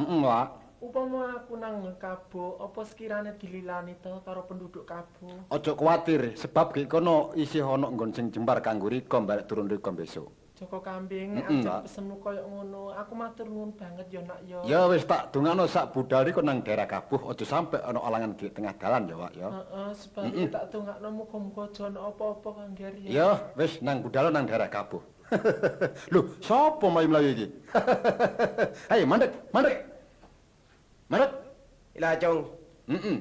Heeh, Wak. Upama aku nang Kabo, apa sekirane dililani to karo penduduk Kabo? Aja kuwatir, sebab gek kono isih ana nggon sing jembar kanggo rika barek turun rika besok. Joko Kambing, nek aja pesenmu koyo ngono, aku matur nuwun banget ya nak ya. Ya wis tak dongakno sak budal rika nang daerah Kabuh, aja sampe ana alangan di tengah dalan ya, Wak ya. Heeh, sebalike tak dongakno muga-muga aja ana apa-apa Kang ya. Ya, wis nang budal nang daerah Kabuh. Lho, sapa mlayu-mlayu iki? Ayo mandek, mandek. Mandek. Lah, Cung. Heeh.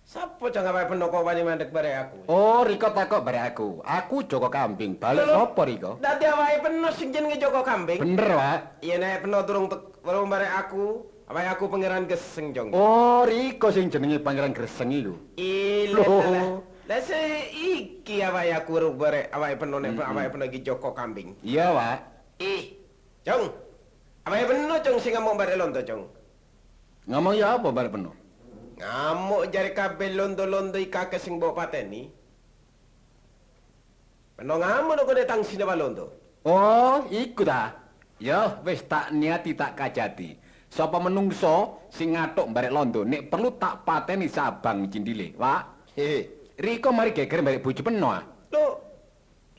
Sapa Cung awake peno kok wani mandek barek aku? Oh, Rika takok barek aku. Aku Joko Kambing. Balik sapa Rika? Dadi awake peno sing jenenge Joko Kambing. Bener, Wak. Iya nek peno durung weruh barek aku, awake aku Pangeran Geseng, Cung. Oh, Rika sing jenenge Pangeran Geseng iku. Iya. Lah se iki awake aku weruh barek awake peno nek awake peno iki Joko Kambing. Iya, Wak. Ih. Cung. Awake peno Cung sing ngamuk barek londo, Cung. Ngomong ya apa barek peno? Ngamuk jare kabeh londo-londo ikake sing mbok pateni. Peno ngamuk kok datang sine londo. Oh, iku ta. Ya wis tak niati tak kajati. Sapa menungso sing ngathuk barek londo nek perlu tak pateni sabang cindile, Wak. Hehe. Rika mari geger barek bojo peno. Ah. Lho.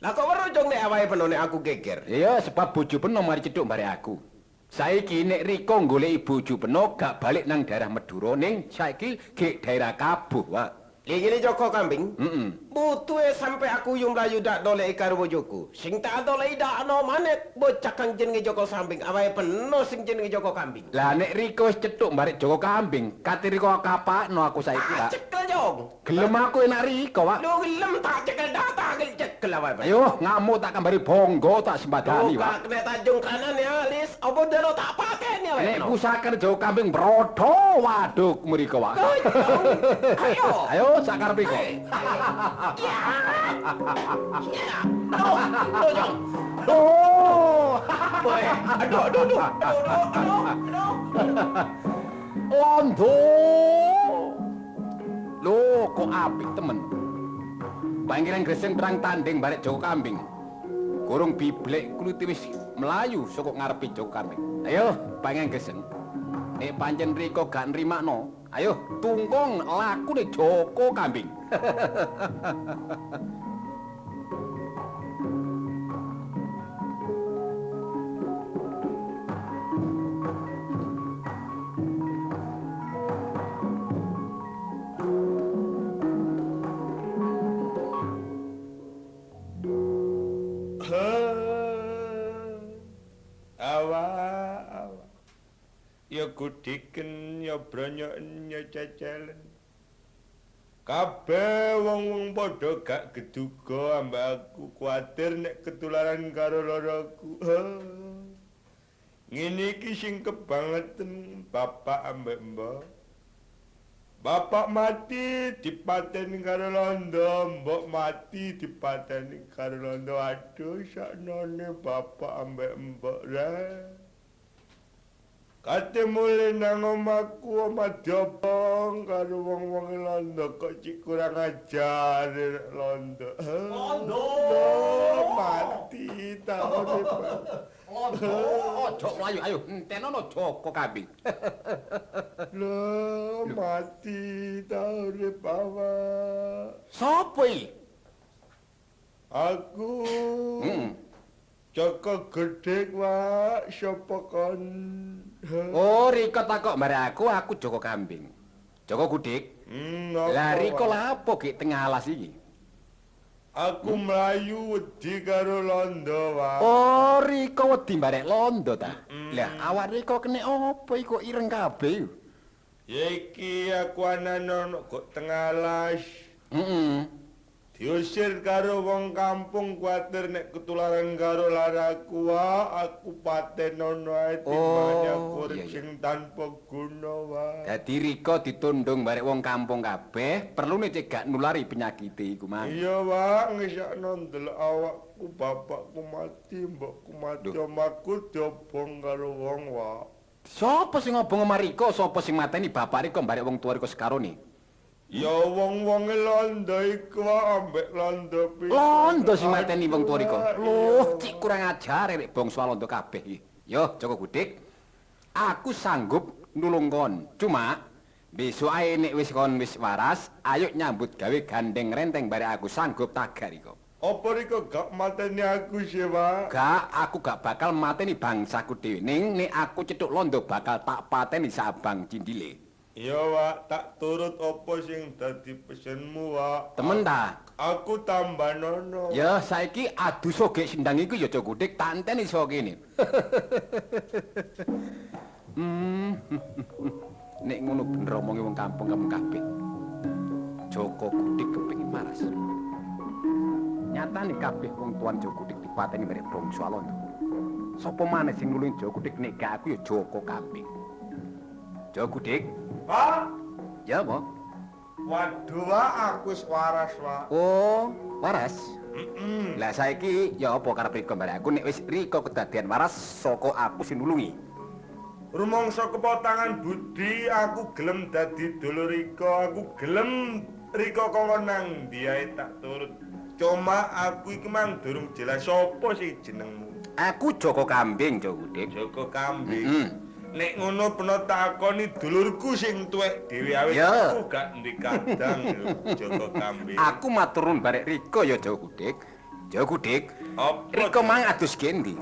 Lah kok weruh Cung nek awake peno nek aku geger? Iya, sebab bojo peno mari cethuk barek aku. Saiki nek Rika goleki bojo peno gak balik nang daerah Madura ning saiki gek daerah Kabuh, Wak. Lha ngene Joko Kambing. Heeh. Butuhe sampe aku yo mlayu dak doleki karo bojoku. Sing tak doleki dak ana maneh bocah kang jenenge Joko Kambing, awake peno sing jenenge Joko Kambing. Lah nek Rika wis cethuk barek Joko Kambing, kate Rika kapakno aku saiki, Wak. Cekel, Jong. Gelem aku enak Rika, Wak. Lho gelem tak cekel dak tak cekel awake. Ayo ngamuk tak kambari bonggo tak sembadani, Wak. Nek tajung kanan ya, Lis, apa dero tak pateni awake. Nek pusaka Joko Kambing brodo, waduh mriko, Wak. Ayo. Ayo sakarepe kok. Ya. Ya. Aduh, Jong. Oh. Aduh, aduh, aduh. Aduh, aduh, aduh. Londo. Lho, kok apik temen. Pangeran Greseng perang tanding barek Joko Kambing. Gorong biblek kluti wis mlayu saka ngarepe Joko Kambing. Ayo, Pangeran Greseng. Nek pancen Rika gak nrimakno, ayo tungkung lakune Joko Kambing. Ya gudiken, ya bronyoken, ya cecelen. Kabeh wong-wong padha gak geduga ambek aku, kuwatir nek ketularan karo loroku. Ngene iki sing kebangeten bapak ambek mbok. Bapak mati dipateni karo londo, mbok mati dipateni karo londo. Aduh, saknone bapak ambek mbok ra. Kate mulih nang omahku, omah diobong karo wong-wong londo kok cik kurang ajar londo. Londo mati ta urip. Londo ojo mlayu, ayo entenono Joko Kambing. Lho mati ta urip awak. Sopo iki? Aku. Joko Gedhek, Wak, sapa kon? Oh, Rika takok barek aku, aku Joko Kambing. Joko Gedhek. Lah Rika lha apa gek tengah alas iki? Aku mlayu wedi karo londo, Wak. Oh, Rika wedi barek londo ta? Lah awak Rika kene apa iki kok ireng kabeh iku? Ya iki aku anane kok tengah alas. Heeh. Diusir karo wong kampung kuwatir nek ketularan karo laraku, Wak. Aku patenono ae timbangane aku urip sing tanpa guna, Wak. Dadi Rika ditundung barek wong kampung kabeh, perlune cek gak nulari penyakite iku, Mang. Iya, Wak, ngesakno ndelok awakku, bapakku mati, mbokku mati, omahku diobong karo wong, Wak. Sopo sing ngobong omah Rika, sapa sing mateni bapak Rika barek wong tuwa Rika sekarone? Ya wong-wonge londo iku ambek londo pisan. Londo sing mateni wong tuwa Rika. Loh, cik kurang ajar rek bangsa londo kabeh iki. Yo, Joko Gedhek. Aku sanggup nulung kon. Cuma besok ae nek wis kon wis waras, ayo nyambut gawe gandeng renteng barek aku sanggup tagar iku. Apa riko gak mateni aku sih, Pak? Gak, aku gak bakal mateni bangsaku dhewe. Ning nek aku cethuk londo bakal tak pateni sabang cindile. Iya, Wak, tak turut apa sing dadi pesenmu, Wak. Temen ta? Aku tambah nono. Ya, saiki adu sogek sendang iku ya Joko Gudik tak enteni iso kene. Nek ngono bener omonge wong kampung-kampung kabeh. Joko Gudik kepengin maras. Nyatane kabeh wong tuan Joko Gudik dipateni barek bangsa Londo. Sapa maneh sing nulungi Joko Gudik nek gak aku ya Joko Kambing. Joko Gudik? Pak? Ya apa? Waduh, Wak, aku wis waras, Wak. Oh, waras? Lah saiki ya apa karepe riko barek aku nek wis riko kedadean waras saka aku sing nulungi. Rumangsa kepotangan budi aku gelem dadi dulur riko, aku gelem riko kongkon nang ndi ae tak turut. Cuma aku iki mang durung jelas sapa sih jenengmu. Aku Joko Kambing, Joko Gudik. Joko Kambing. Nek ngono peno takoni dulurku sing tuwek dhewe awit aku gak ndek kadang lho Joko Kambing. Aku matur nuwun barek riko ya Joko Gudik. Joko Gudik, riko mang adus gendi?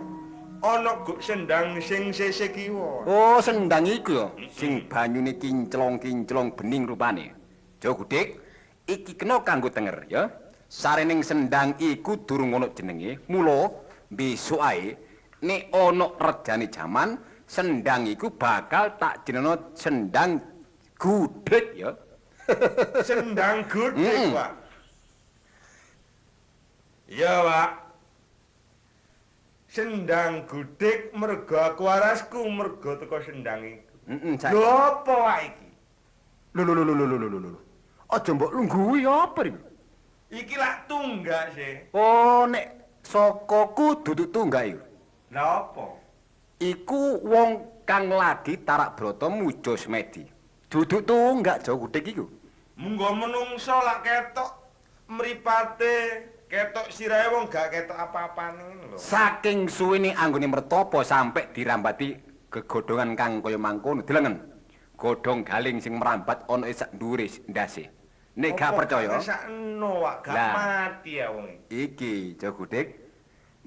Ana guk sendang sing sisih kiwa. Oh, sendang iku ya, sing banyune kinclong-kinclong bening rupane. Joko Gudik, iki kena kanggo tenger ya. Sarening sendang iku durung ana jenenge, mula besok ae nek ana rejane jaman, sendang iku bakal tak jenengno sendang Gudik ya. Sendang Gudik, Pak. Iya, Pak. Sendang Gudik mergo aku warasku mergo teko sendang iku. Lho apa wae iki? Lho lho lho lho lho lho. Aja mbok lungguhi apa iki? Iki lak tunggak sih. Oh, nek sakaku duduk tunggak iku. Lah apa? Iku wong kang lagi tarak brata muja semedi. Duduk tunggak Joko Gudik iku. Munggo menungso lak ketok mripate, ketok sirahe wong gak ketok apa-apane ngono lho. Saking suwene anggone mertopo sampe dirambati gegodhongan kang kaya mangkono. Delengen. Godhong galing sing merambat ana sak dhuwure ndase. Nek gak percaya, sakno wak gak mati ya wong iki. Joko Gudik.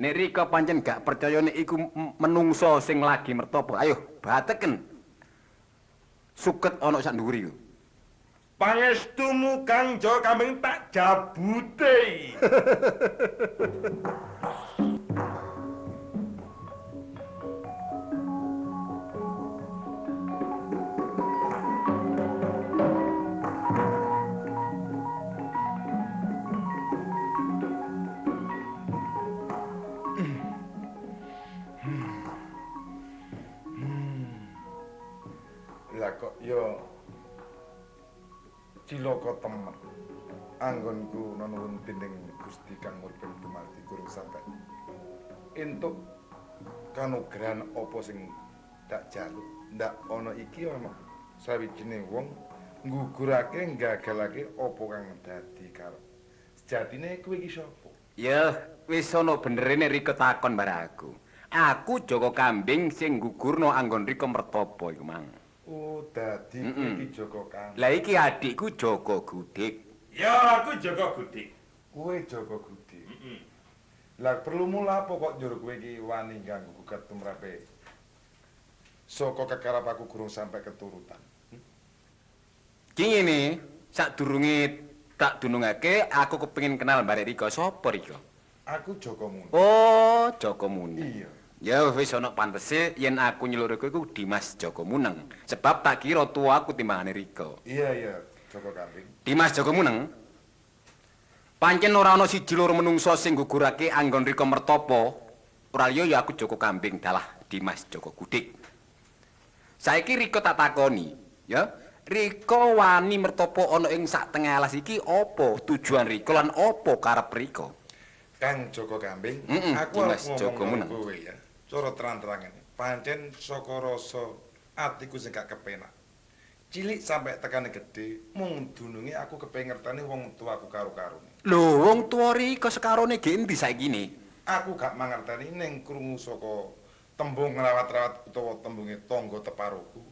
Nek rika pancen gak percaya nek iku menungso sing lagi mertopo, ayo bateken. Suket ana sak dhuwure iku. Pangestumu Kang Joko Kambing tak jabute. Lah kok yo cilaka temen anggonku nuwun dening Gusti Kang Murbeng dumadi kurang sampe entuk kanugrahan apa sing tak jaluk. Ndak ana iki ana sawijine wong nggugurake nggagalake apa kang dadi karep. Sejatine kowe iki sapa? Ya wis ana benere nek rika takon bareng aku. Aku Joko Kambing sing nggugurno anggon rika mertopo iku mang. Oh, dadi iki Joko Kambing. Lah iki adikku Joko Gudik. Ya, aku Joko Gudik. Kowe Joko Gudik. Lah perlumu lapo kok njur kowe iki wani ganggu gugat tumrape? Saka kekarep aku gurung sampe keturutan. Ki ngene, sadurunge tak dunungake aku kepengin kenal barek rika. Sapa rika? Aku Joko Muni. Oh, Joko Muni. Iya. Ya wis ana pantese yen aku nyeluk rika iku Dimas Joko Muneng. Sebab tak kira tuwa aku timbangane rika. Iya iya, Joko Kambing. Dimas Joko Muneng. Pancen ora ana siji loro menungso sing gugurake anggon rika mertopo. Ora liya ya aku Joko Kambing dalah Dimas Joko Gudik. Saiki rika tak takoni, ya. Rika wani mertopo ana ing sak tengah alas iki apa tujuan rika lan apa karep rika? Kang Joko Kambing, aku arep ngomong kowe ya. Cara terang-terangan, pancen saka rasa atiku sing gak kepenak. Cilik sampe tekane gedhe, mung dununge aku kepengin ngerteni wong tuaku karo-karone. Lho, wong tuwa rika sekarone ge endi saiki ne? Aku gak mangerteni ning krungu saka Tembung ngrawat-rawat utawa tembunge tangga teparuku.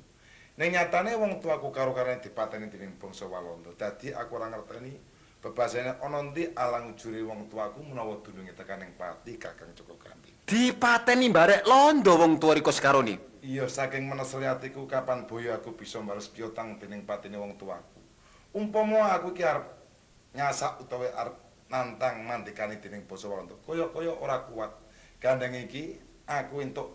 Ning nyatane wong tuaku karo-karone dipateni dening bangsa Walanda. Dadi aku ora ngerteni bebasane ana endi alang ujure wong tuaku menawa dununge tekan ning Pati Kakang Joko Kambing. Dipateni barek londo wong tuwa Riko Sekaroni. Iya, saking meneseli atiku kapan boyo aku bisa mbales piutang dening patine wong tuaku. Umpama aku iki arep nyasak utawa arep nantang mandekane dening bangsa Walanda, kaya-kaya ora kuat. Gandeng iki aku entuk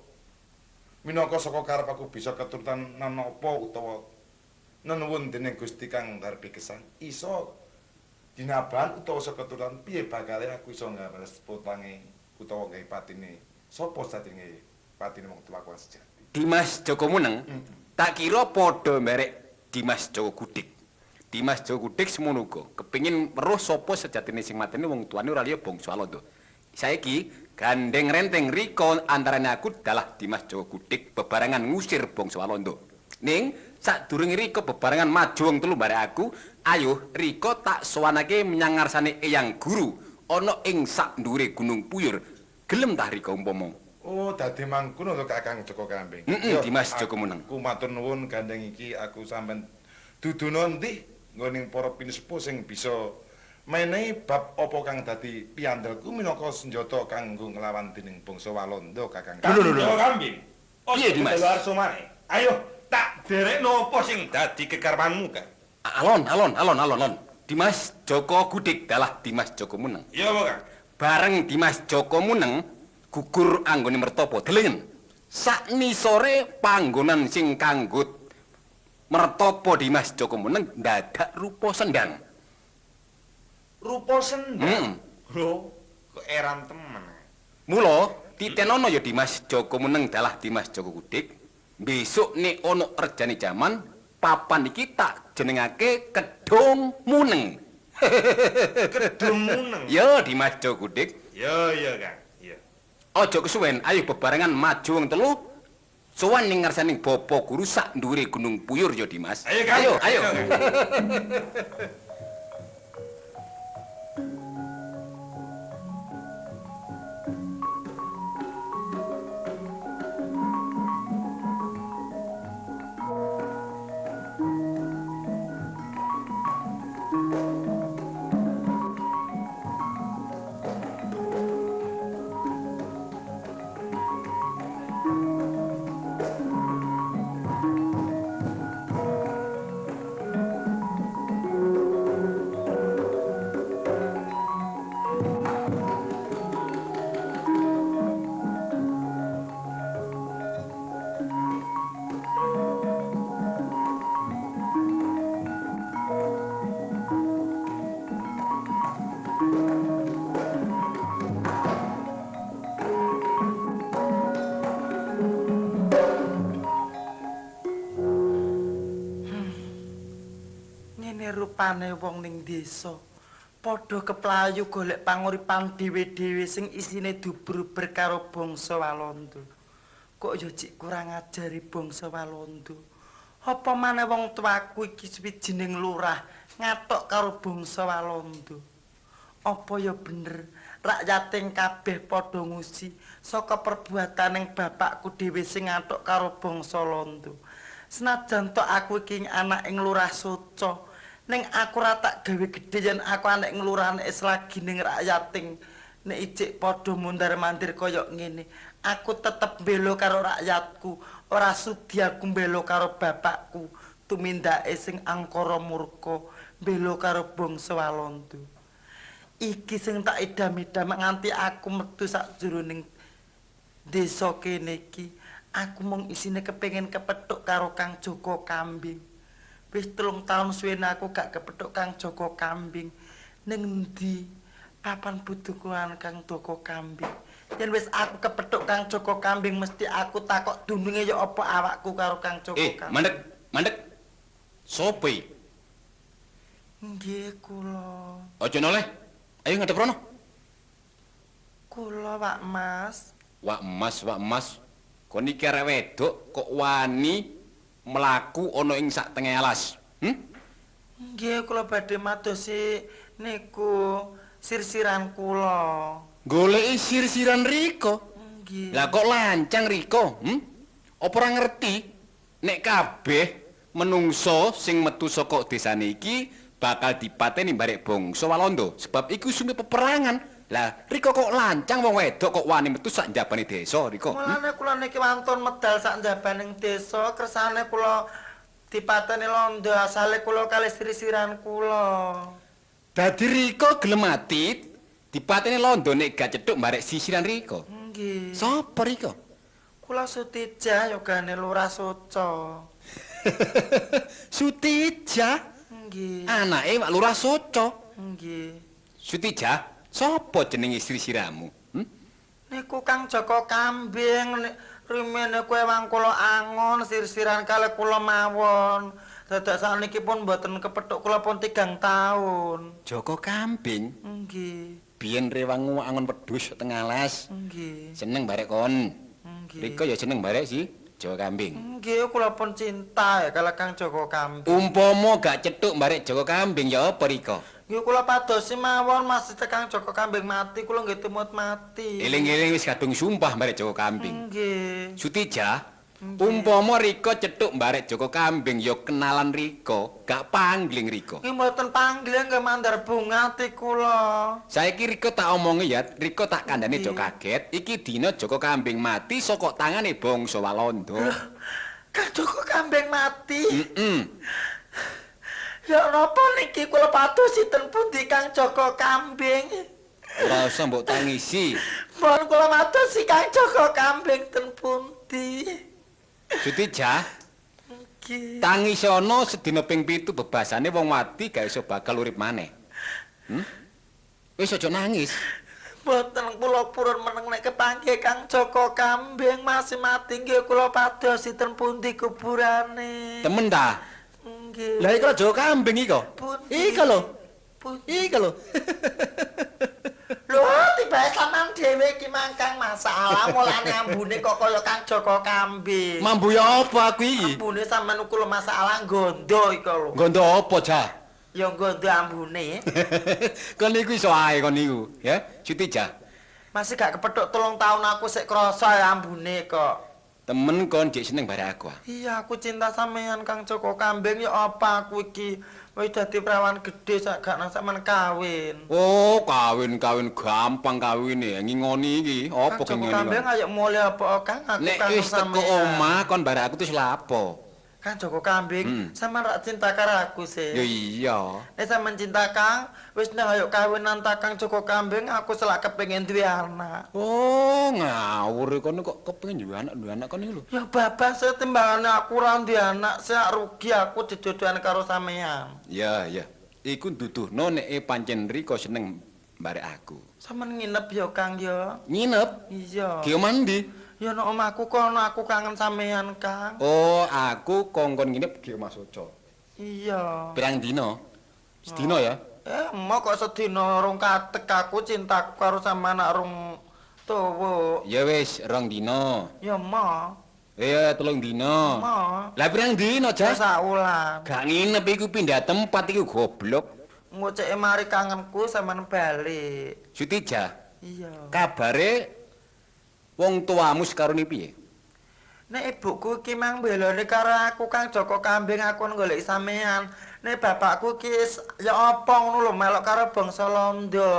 minangka saka karep aku bisa keturutan menapa utawa nenuwun dening Gusti kang nggarpi gesang iso dinabahan utawa saka keturutan piye bakale aku iso nggares putange utawa gawe patine sapa sajatine patine wong tuaku sejati. Dimas Joko Muneng, tak kira padha mberek Dimas Joko Gudik. Dimas Joko Gudik semono uga kepengin weruh sapa sejatine sing mateni wong tuane ora liya bangsa Walanda. Saiki gandeng renteng rika antarane aku dalah Dimas Joko Gudik bebarengan ngusir bangsa Walanda. Ning sadurunge rika bebarengan maju wong telu barek aku, ayo rika tak sowanake menyang ngarsane Eyang Guru ana ing sak ndhuwure Gunung Puyur. Gelem tah rika umpama? Oh, dadi mangkono to Kakang Joko Kambing. Dimas Joko Muneng. Aku matur nuwun gandeng iki aku sampean duduno endi nggone para pinesepuh sing bisa menehi bab apa kang dadi piandelku minangka senjata kanggo nglawan dening bangsa Walanda Kakang. Lho Kambing. Piye Dimas? Ayo tak derekno apa sing dadi kekarwanmu, Kang. Alon alon alon alon alon. Dimas Joko Gudik dalah Dimas Joko Muneng. Iya apa, Kang? Bareng Dimas Joko Muneng gugur anggone mertopo delengen. Saknisore panggonan sing kanggo mertopo Dimas Joko Muneng dadak rupa sendang. Rupa sendang? Lho, kok eran temen. Mula titenono ya Dimas Joko Muneng dalah Dimas Joko Gudik. Besok nek ana rejane jaman, papan iki tak jenengake Kedung Muneng. Kedung Muneng? Ya Dimas Joko Gudik. Ya ya Kang. Iya. Aja kesuwen, ayo bebarengan maju wong telu. Sowan ning ngarsaning Bapak Guru sak ndhuwure Gunung Puyur ya Dimas. Ayo Kang. Ayo, ayo. Rupane wong ning desa padha keplayu golek panguripan dhewe-dhewe sing isine dubruber karo bangsa Walanda. Kok ya cik kurang ajari bangsa Walanda. Apa maneh wong tuaku iki suwijining lurah ngathok karo bangsa Walanda. Apa ya bener rakyating kabeh padha ngusi saka perbuataning bapakku dhewe sing ngathok karo bangsa Walanda. Senajan tok aku iki anak ing lurah Soco, ning aku ora tak gawe gedhe yen aku anak ing lurah nek selagi ning rakyating nek ijik padha mundar-mandir kaya ngene, aku tetep mbela karo rakyatku, ora sudi aku mbela karo bapakku tumindake sing angkara murka mbela karo bangsa Walanda. Iki sing tak idam-idam nganti aku metu sakjroning desa kene iki. Aku mung isine kepengin kepethuk karo Kang Joko Kambing. Wis 3 taun suwene aku gak kepethuk Kang Joko Kambing. Ning endi papan butuhan Kang Joko Kambing? Yen wis aku kepethuk Kang Joko Kambing mesti aku takok dununge ya apa awakku karo Kang Joko Kambing. Mandek, mandek. Sopo iki? Nggih kula. Aja noleh. Ayo ngadep rono. Kula Wak Mas. Wak Mas, Wak Mas. Kon iki arek wedok kok wani mlaku ana ing sak tengah alas. Nggih, kula badhe madosi niku sirsiran kula. Goleki sirsiran rika? Nggih. Lah kok lancang Riko? Apa ora ngerti nek kabeh menungso sing metu saka desane iki bakal dipateni barek bangsa Walanda sebab iku sumber peperangan. Lah Riko kok lancang wong wedok kok wani metu sak njabane desa Riko? Mulane kula niki wantun medal sak njabaning desa, kersane kula dipateni londo asale kula kalih sirisiran kula. Dadi Riko gelem mati dipateni londo nek gak cethuk barek sisiran Riko. Nggih. Sapa Riko? Kula Sutijah yogane Lurah Soco. Sutijah? Nggih. Anake Pak Lurah Soco. Nggih. Sutijah, sapa jenenge istri siramu? Niku Kang Joko Kambing, rimene kowe wang kula angon sir-siran kalih kula mawon. Dadak sakniki pun mboten kepethuk kula pun 3 tahun. Joko Kambing? Nggih. Biyen rewangu angon wedhus tengah alas. Nggih. Seneng barek kon. Nggih. Riko ya seneng barek si Joko Kambing. Nggih, kula pun cinta ya kalih Kang Joko Kambing. Umpama gak cethuk barek Joko Kambing ya apa Riko? Nggih kula padosi mawon masih Kang Joko Kambing mati kula nggih tumut mati. Eling-eling wis kadung sumpah barek Joko Kambing. Nggih. Sutijah, umpama Riko cethuk barek Joko Kambing ya kenalan Riko, gak pangling Riko. Nggih mboten pangling nggih mandar bunga ati kula. Saiki Riko tak omongi ya, Riko tak kandhane aja kaget, iki dina Joko Kambing mati saka tangane bangsa Walanda. Kang Joko Kambing mati? Heeh. Ya napa niki kula padosi ten pundi Kang Joko Kambing? Ora usah mbok tangisi. Mohon kula madosi Kang Joko Kambing ten pundi? Sutijah. Nggih. Tangisono sedina ping 7 bebasane wong mati gak iso bakal urip maneh. Wis aja nangis. Mboten kula purun meneng nek kepanggih Kang Joko Kambing masih mati nggih kula padosi ten pundi kuburane. Temen ta? Nggih. Lah iki lho Joko Kambing iki kok. Iki lho. Iki lho. Lho, tibae sampean dhewe iki mangkang masalah mulane ambune kok kaya Kang Joko Kambing. Mambu ya apa aku iki? Ambune sampean uku lho masalah gondo iki lho. Gondo apa, Jah? Ya gondo ambune. Kon niku iso ae kon niku, ya. Sutijah. Masih gak kepethuk 3 tahun aku sik krasa ya ambune kok. Temen kon jek seneng barek aku. Iya, aku cinta sampean Kang Joko Kambing ya apa aku iki wis dadi prawan gedhe sak gak nang sampean kawin. Oh, kawin-kawin gampang kawine, ngingoni iki. Apa Kang Joko Kambing ayo mulih apa Kang aku nek wis teko omah kon barek aku terus lapo? Kang Joko Kambing, sampean rak cinta karo aku sih. Ya iya. Nek sampean cinta Kang, wis nek ayo kawinan ta Kang Joko Kambing, aku selak kepengin duwe anak. Oh, ngawur kono kok kepengin duwe anak, duwe anak kon iki lho. Ya babah sih timbangane aku ora duwe anak, sik rugi aku dijodohan karo sampean. Ya, ya. Iku nduduhno nek pancen Riko seneng barek aku. Sampeyan nginep ya Kang ya? Nginep? Iya. Ki omah ndi? Ya nek omahku kono aku kangen sampean Kang. Oh, aku kongkon nginep di omah Soco. Iya. Pirang dina? Sedina ya? Emoh kok sedina rong katek aku cintaku karo sampean nak rong tuwa. Ya wis, 2 dina. Ya emoh. Iya, 3 dina. Emoh. Lah pirang dina, Jas? Sak wulan. Gak nginep iku pindah tempat iku goblok. Ngoceke mari kangenku sampean balik. Sutijah. Iya. Kabare wong tuamu sekarone piye? Nek ibuku iki mang belone karo aku Kang Joko Kambing aku golek sampean. Nek bapakku iki ya apa ngono lho melok karo bangsa Londo.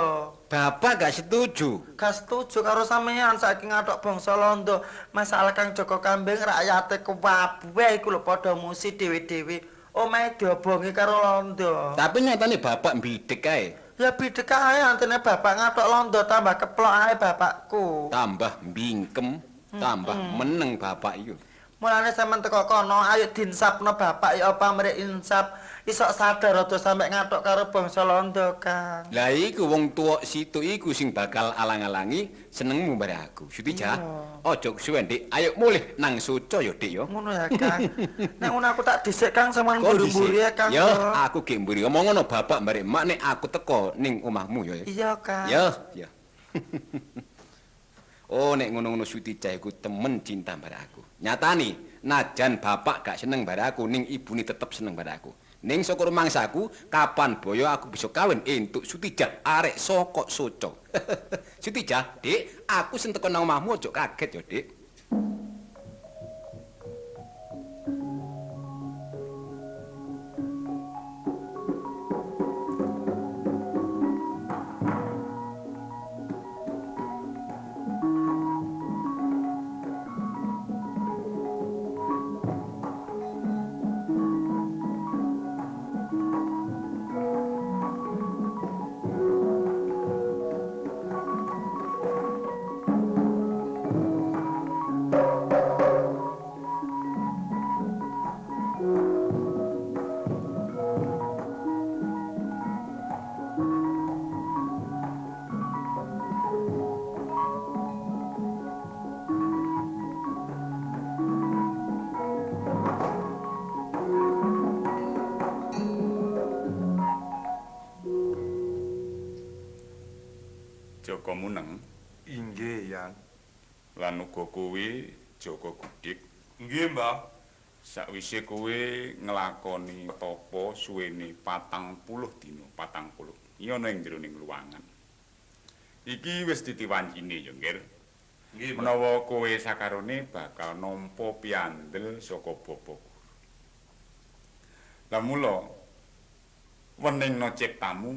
Bapak gak setuju. Gak setuju karo sampean saiki ngathok bangsa Londo. Masalah Kang Joko Kambing rakyate kabeh iku lho padha musi dhewe-dhewe. Omahe diobongi karo Londo. Tapi nyatane bapak mbidhek kae. Ya bidhek ae antene bapak ngathok londo tambah keplok ae bapakku. Tambah mbingkem, tambah meneng bapak iku. Mulane sampean teko kono ayo dinsapno bapak ya apa mrek insap isok sadar aja sampe ngathok karo bangsa Londo Kang. Lah iku wong tuwa situ iku sing bakal alang-alangi senengmu barek aku. Sutijah, aja kesuwen Dik, ayo mulih nang Soco ya Dik ya. Ngono ya Kang. Nek ngono aku tak dhisik Kang sampean mburi-mburi ya Kang. Ya, aku ge mburi. Omong ngono bapak barek emak nek aku teko ning omahmu ya. Iya Kang. Ya, ya. Oh nek ngono-ngono Sutijah iku temen cinta barek aku. Nyatane najan bapak gak seneng barek aku ning ibune tetep seneng barek aku. Ning saka rumangsaku kapan boyo aku bisa kawin entuk Sutijah arek saka Soco. Sutijah, Dik, aku sing teko nang omahmu aja kaget ya, Dik. Joko Muneng. Inggih, Yang. Lan uga kuwi Joko Gudik. Nggih, Mbah. Sakwise kowe nglakoni tapa suwene 40 dina 40. Iki ana ing jroning luwangan. Iki wis titiwancine ya, Nggir. Nggih, Mbah. Menawa kowe sakarone bakal nampa piandel saka Bapak Guru. Lah mula weningna ciptamu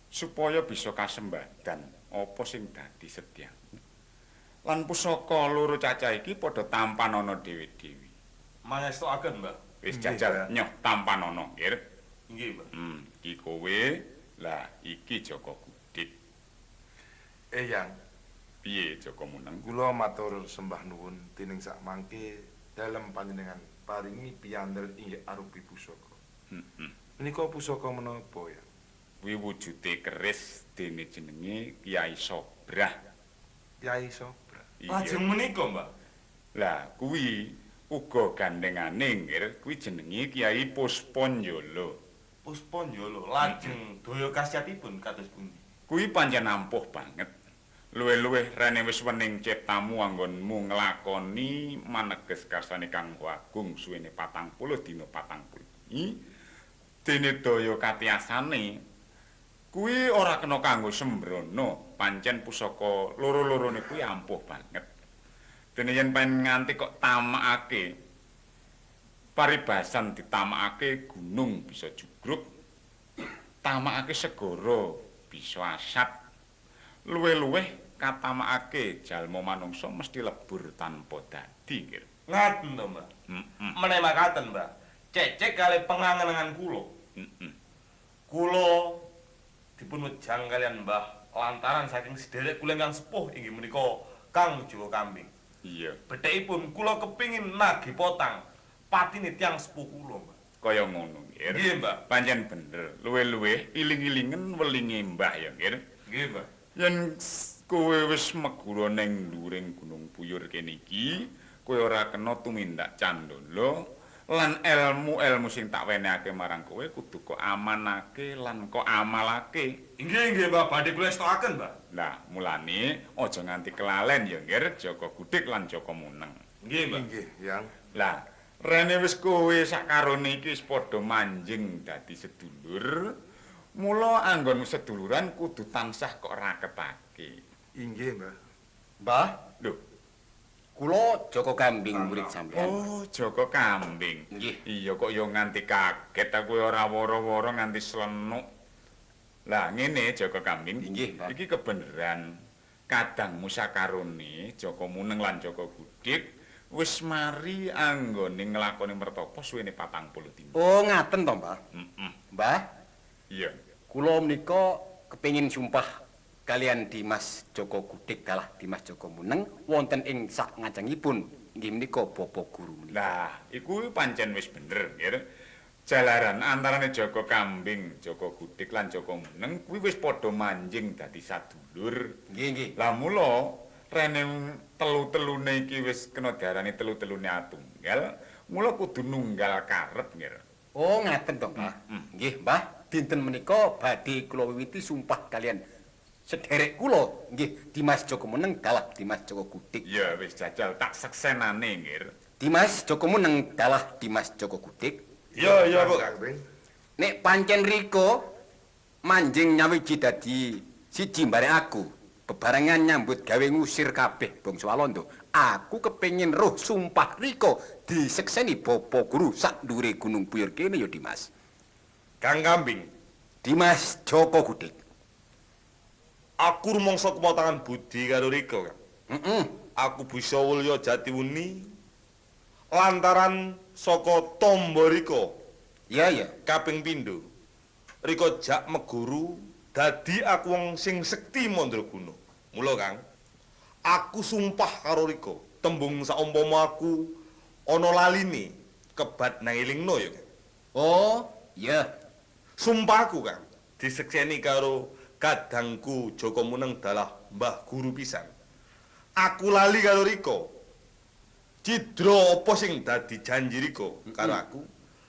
supaya bisa kasembadan apa sing dadi setyamu. Lan pusaka loro cacah iki padha tampanana dhewe-dhewe. Mangestokaken, Mbah. Wis jajal nyoh tampanana, nggih. Nggih, Mbah. Iki kowe, lah iki Joko Gudik. Eyang, piye Joko Muneng? Kula matur sembah nuwun dening sak mangke dalem panjenengan paringi piyandel inggih arupi pusaka. Heeh. Menika pusaka menapa ya? Kuwi wujude keris dene jenenge Kyai Sobrah. Kyai Sobrah. Lajeng menika, Mbah. Lah kuwi uga gandengane nggih, kuwi jenenge Kyai Puspanjala. Puspanjala lajeng daya khasiatipun kados pundi? Kuwi pancen ampuh banget. Luwih-luwih rene wis wening ciptamu anggonmu nglakoni maneges karsane Kang Agung suwene 40 dina 40. Dene daya katiasane kuwi ora kena kanggo sembrana, pancen pusaka loro-lorone kuwi ampuh banget. Dene yen pengen nganti kok tamakake paribasan ditamakake gunung bisa jugruk, tamakake segara bisa asat. Luwih-luwih katamakake jalma manungsa mesti lebur tanpa dadi, nggih. Ngaten to, Mbah. Heeh. Meneh makaten, Mbah. Cecek kalih pengangen-angen kula. Heeh. Kula dipun wejang kalian Mbah lantaran saking sederek kula ingkang sepuh inggih menika Kang Joko Kambing. Iya. Bedhekipun kula kepingin nagih potang patine tiyang sepuh kula, Mbah. Kaya ngono, nggih. Nggih, Mbah. Pancen bener. Luwih-luwih iling-ilingen welinge Mbah ya, nggih. Nggih, Mbah. Yen kowe wis megura ning dhuwuring Gunung Puyur kene iki, kowe ora kena tumindak candala lan elmu-elmu sing tak wenehake marang kowe kudu kok amanake lan kok amalake. Inggih, nggih, Mbah, badhe kula estokaken, Mbah. Lah, mulane aja nganti kelalen ya, nggih, Joko Gudik lan Joko Muneng. Nggih, Mbah. Inggih, Yang. Lah, rene wis kowe sakarone iki wis padha manjing dadi sedulur. Mula anggonmu seduluran kudu tansah kok raketake. Inggih, Mbah. Mbah, lho, kula Joko Kambing murid sampean. Oh, Joko Kambing. Nggih. Iya kok ya nganti kaget aku ora woro-woro nganti slenuk. Lah ngene Joko Kambing. Inggih, Mbah. Iki kebeneran kadangmu sakarone Joko Muneng lan Joko Gudik wis mari anggone nglakoni mertapa suwene 40 dina. Oh, ngaten to, Mbah. Heeh. Mbah. Iya. Kula menika kepengin sumpah kalian Dimas Joko Gudik dalah Dimas Joko Muneng wonten ing sak ngajengipun inggih menika Bapak Guru menika. Lah, iku pancen wis bener, nggih. Jalaran antarane Joko Kambing, Joko Gudik lan Joko Muneng kuwi wis padha manjing dadi sadulur. Nggih, nggih. Lah mula rene telu-telune iki wis kena diarani telu-telune atunggal, mula kudu nunggal karep, nggih. Oh, ngaten to, Mbah. Nggih, Mbah. Dinten menika badhe kula wiwiti sumpah kalian sederek kula nggih Dimas Joko Muneng dalah Dimas Joko Gudik. Ya wis jajal tak seksenane, nggih. Dimas Joko Muneng dalah Dimas Joko Gudik. Iya, iya, Pak. Nek pancen Riko manjing nyawiji dadi siji barek aku, bebarengan nyambut gawe ngusir kabeh bangsa Walanda. Aku kepengin roh sumpah Riko disekseni Bapak Guru sak ndure Gunung Buyur kene ya Dimas. Kang Kambing. Dimas Joko Gudik. Aku rumangsa kemotangan budi karo Riko, Kang. Heeh. Aku bisa wulya jatiwuni lantaran saka tombo Riko. Iya, iya. Kaping pindho. Riko jak meguru dadi aku wong sing sekti mandraguna. Mula, Kang, aku sumpah karo Riko, tembung saumpama aku ana laline kebat nang elingno ya, Kang. Oh, iya. Sumpahku, Kang, disekseni karo kadangku Joko Muneng dalah Mbah Guru pisan. Aku lali karo Riko. Cidra apa sing dadi janji Riko karo aku?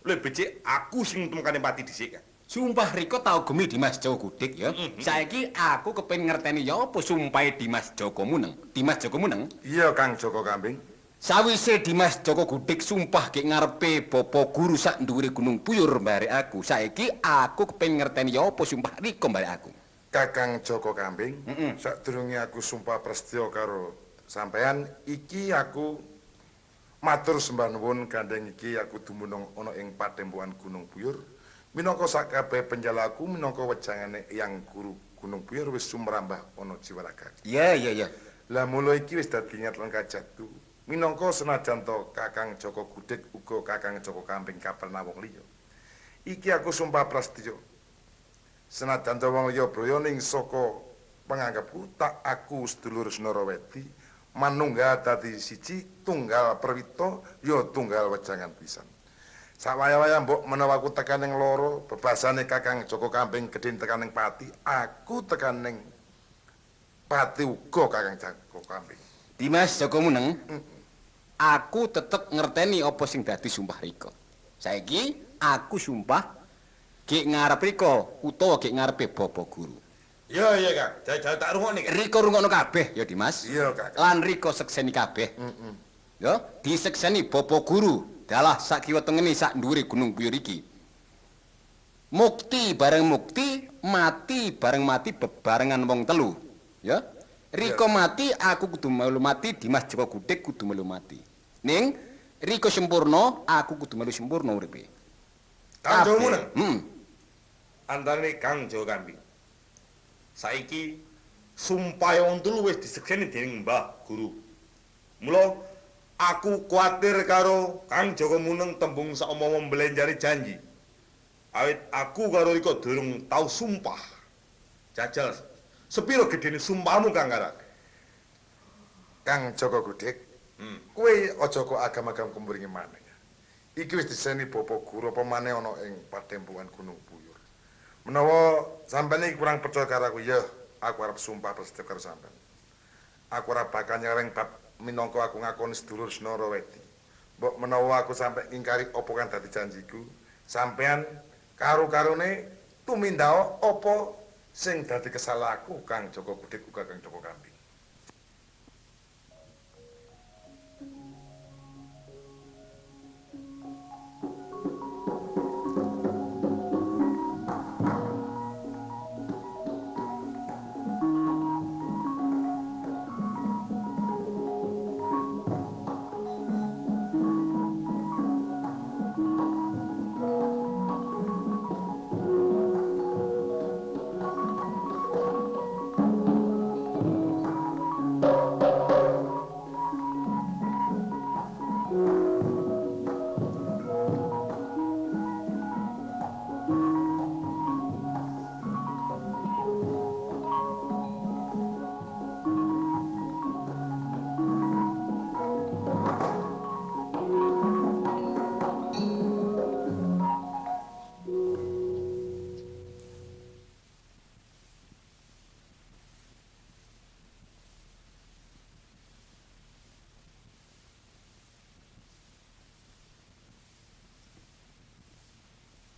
Luwih becik aku sing temkane pati dhisik, Kang. Sumpah Riko tau gemi Dimas Joko Gudik ya. Saiki aku kepengin ngerteni ya apa sumpahe Dimas Joko Muneng. Dimas Joko Muneng? Iya, Kang Joko Kambing. Sawise Dimas Joko Gudik sumpah gek ngarepe Bapak Guru sak dhuwure Gunung Buyur mbarek aku. Saiki aku kepengin ngerteni ya apa sumpah Riko mbarek aku. Kakang Joko Kambing, sadurunge aku sumpah prestya karo sampean, iki aku matur sembah nuwun gandeng iki aku dumunung ana ing padempokan Gunung Buyur. Minangka sakabeh penjalaku minangka wejangane Eyang Guru Gunung Buyur wis sumrambah ana jiwa raga. Iya, iya, iya. Lah mula iki wis dadi niat lan kajatu. Minangka senajan to Kakang Joko Gudik uga Kakang Joko Kambing kaperna wong liya. Iki aku sumpah prastya. Senajan to wong liya braya ning saka penganggepku tak aku sedulur Senarawedi manunggal dadi siji tunggal perwita ya tunggal wejangan pisan. Sawaya-waya mbok menawa aku tekan ning loro bebasane Kakang Joko Kambing gedhe tekan ning pati, aku tekan ning pati uga Kakang Joko Kambing. Dimas Joko Muneng, aku tetep ngerteni apa sing dadi sumpah Riko. Saiki aku sumpah gek ngarep Riko utawa gek ngarepe Bapak Guru. Iya, iya, Kang. Jajal tak rungokne, Kang. Riko rungokno kabeh ya, Dimas. Iya, Kang. Lan Riko sekseni kabeh. Ya, disekseni Bapak Guru. Dalah sak kiwa tengene sak dhuwure Gunung Buyur iki. Mukti bareng mukti, mati bareng mati bebarengan wong telu. Ya. Riko mati, aku kudu melu mati, Dimas Joko Gudik kudu melu mati. Ning Riko sempurna, aku kudu melu sempurna uripe. Kang Joko Muneng. Antarane Kang Joko Kambing. Saiki sumpah wong telu wis disekseni dening Mbah Guru. Mula aku kuatir karo Kang Joko Muneng tembung saumpama mblenjari janji. Awit aku karo Riko durung tau sumpah. Jajal sepiro gedene sumpahmu Kang Karak? Kang Joko Gudik, kowe aja kok agam-agam kemringi maneh. Iki wis diseni Bapak Guru apa maneh ana ing padempokan Gunung Buyur. Menawa sampeyan iki kurang percaya karo aku, ya aku arep sumpah prestya karo sampeyan. Aku ora bakal nyeleweng bab minangka aku ngakoni sedulur Senarawedi. Mbok menawa aku sampe ngingkari apa kang dadi janjiku, sampeyan karo-karone tumindao apa sing dadi kesalahanku Kang Joko Gudik uga Kang Joko Kambing.